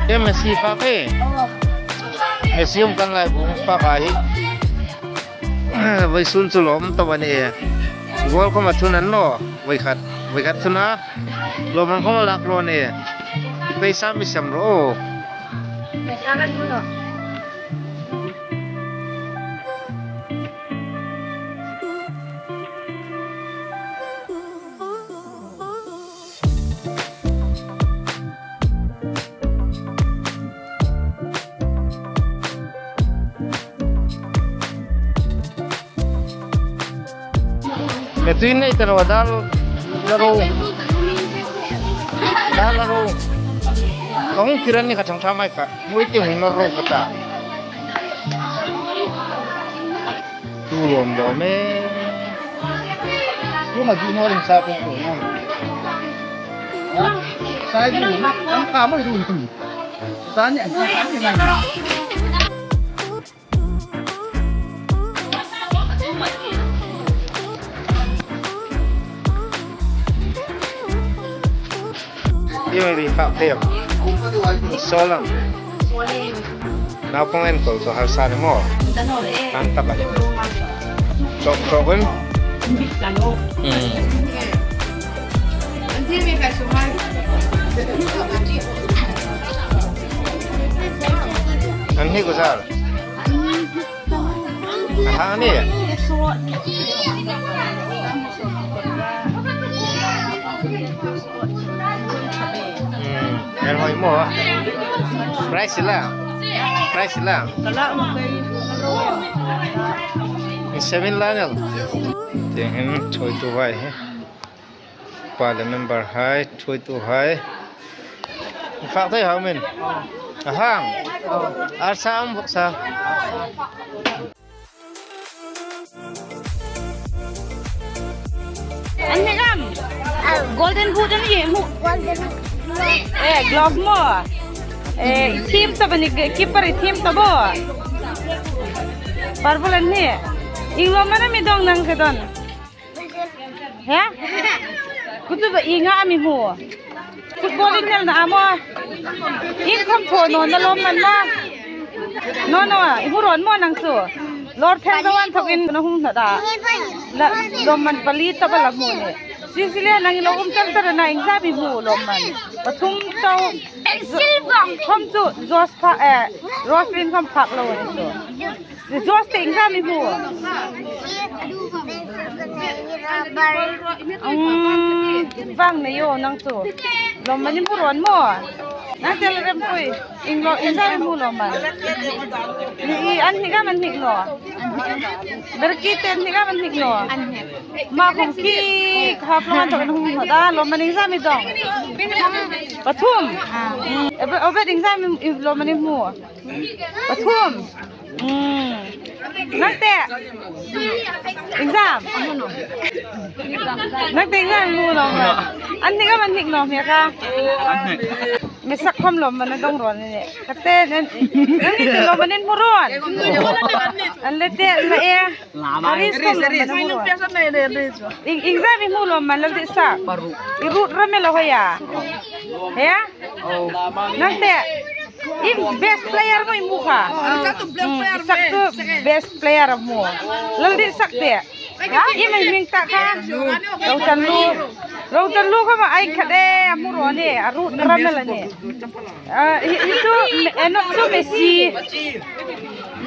Ke Messi pa ke. Messi um kan lai bung pa ka hi. Voi sun chu lom to ani. Goal ko ma thun an lo. Voi khat voi khat thuna. Lom an ko ma lak lo ni. Paisa mi sam ro. Paisa kan mu lo. Me tui nei te rawa dal laro dal laro kong kiran ni ka thang tha mai ka mui ti hung laro ka ta tu lom lo me tu ma du no rin sa ko ko no Sai du an ka mo du tu sa ni an ka ni mai. Yung ri fa phek solam naupang enkawl chu harsa ni maw an tak a ni chawk chawk in an hi ku sar a hang ni En hoi mo price la price la seven la nel tiang hin thoi tu vai hi pa le member hai thoi tu hai phak thei hau min a hang arsa am bawk sa. An hnek am golden boot an ye mu eh glove mo eh team ta bani keeper team ta bo purple an ni inglo mana mi dong nang ke don he kutu ba inga ami mu football in nel na amo in kham tho no na lom man ma no no i ron mo nang chu lor then zawan thok in na hung na da la lom man pali ta ba la mu ne sisile nang lo um chal tar na ing za bi mu lom man pathum chau khom chu jos pha e roslin khom phak lo ni chu Jos te ing mi mu. Vang nei yo nang chu. Lom man mu ron mo. Nang tel rem pui ing lo ing mi mu lom man. Ni an ni ga man nik no. Berki ten ni ga man nik no. Ma khong ki khap lo man to hung da lom man ing mi dong. Pathum. Obet ing mi lom man mu. Pathum. Nang te. Exam. Nang te exam mu lo ma. An ni ka man hik no me ka. Me sak khom lo man dong ron ni. Ka te nan ni te lo man in mu ron. An le te la e. Aris khom lo man mu ron. Ing exam i mu lo man lo di sa. I rut rame lo hoya. Ya? Nang te. Im best player mo imu kha. Sak tu best player mo. Laldi sak te. Im ai ming ta kha. Ro chan lu. Ro chan lu kha ma ai khat e amu ro ne aru ramel ne. Itu enok tu Messi.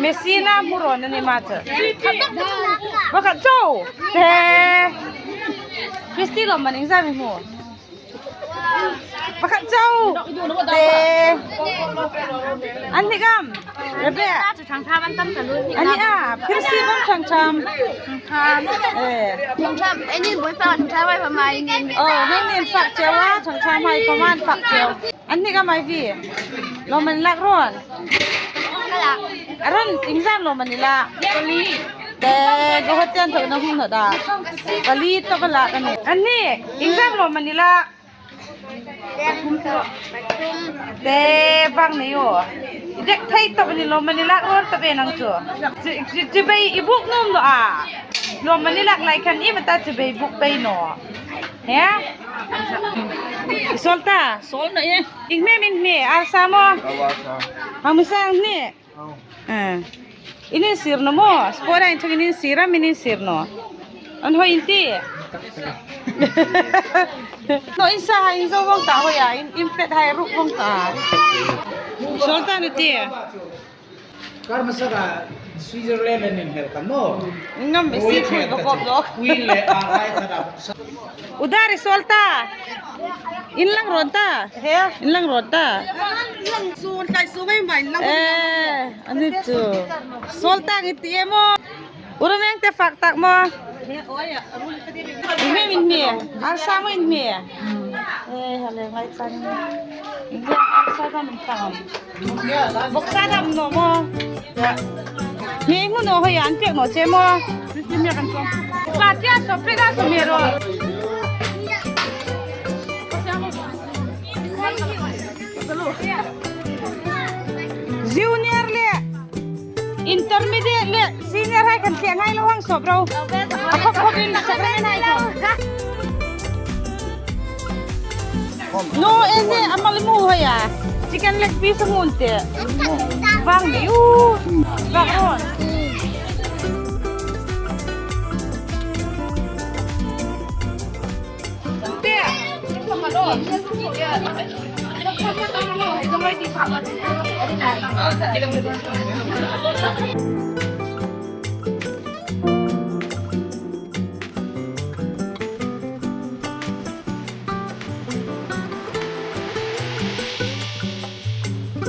Messi na mu ro ne ma cha. Bakat chau. Te. Christy lo maning sa mi mu. Pakhat chau te an ni gam rebe ani a phirsi bang chang cham eh oh nên nên phak chewa chang cham hai paman phak chew an ni gam ai vi lo man lak ron aron exam lo manila te go hotel thok na hung na da pali to bala kan an ni exam lo manila te bang nei o dek thei to ni lo manila ron ta be nang chu chi bei ibuk nom no a lo manila lai khan i mata chi bei buk bei no he. Sol ta. Sol na ye. Ing me min me arsa mo. Hamusa ni. Eh. Ini sir no mo. Spora in ini sira mini sir no. An ho inti. No insa ha inzo wong ta ho ya in impet hai ru wong ta. Sol ta ni ti. Kar masara Switzerland an in hel kan mo. Ngam si phui ko kop lo. Queen le a ai thada. Udari sol ta. In lang ron ta. In lang ron ta. Lang sun kai su ngai mai lang. Eh, ano ito? Sol ta ngiti mo. Urameng te fak tak mo. Ime min me. Arsa mo in me. Eh, hale ngai tan. Hindi arsa ta min tang. Boksa dam no mo. Mi ngu no ho yan pek no che mo. Pa tia so pe ga so mero. Junior le intermediate le senior hai kan tiang hai lo hang sop ro. Khop khop in sak re nai ko. No ene amal mu ho ya. Chicken leg piece ngun te. Vang ni u. Vang ron. Te.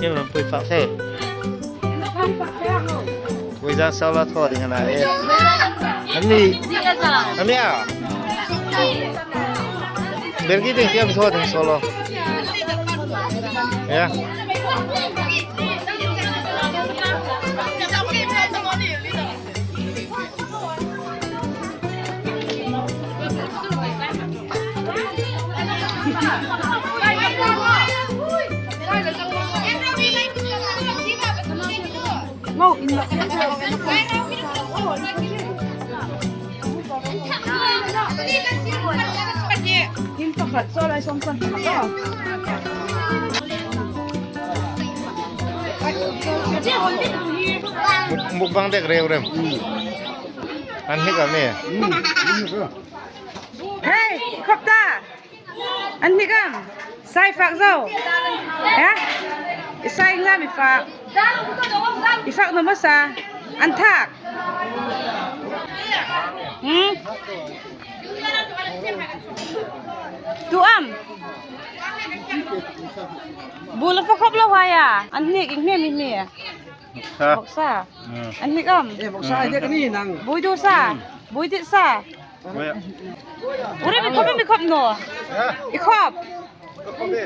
Nhưng mà bùi phạc thế. Bùi ra sau là thôi thì này. Anh đi. Anh đi à? Bên kia thì tiêm thôi thì solo. Yeah. Ngô in In pakhat so lai som san pakhat. Mukbang dek reu rem. Ăn hết cả mẹ. Hey, khop ta. Anh ni kam. Sai phak zo. Ha? Sai nga mi phak. Ifak no masa. An thak. Tu am. Bula fa khop lo haya. An ni ing me mi mi. Ha. Bok sa. An ni kam. Eh bok sa dia ni nang. Bui du sa. Bui dit sa. Ure mi khop mi khop no. Ha. I khop. Khop đi.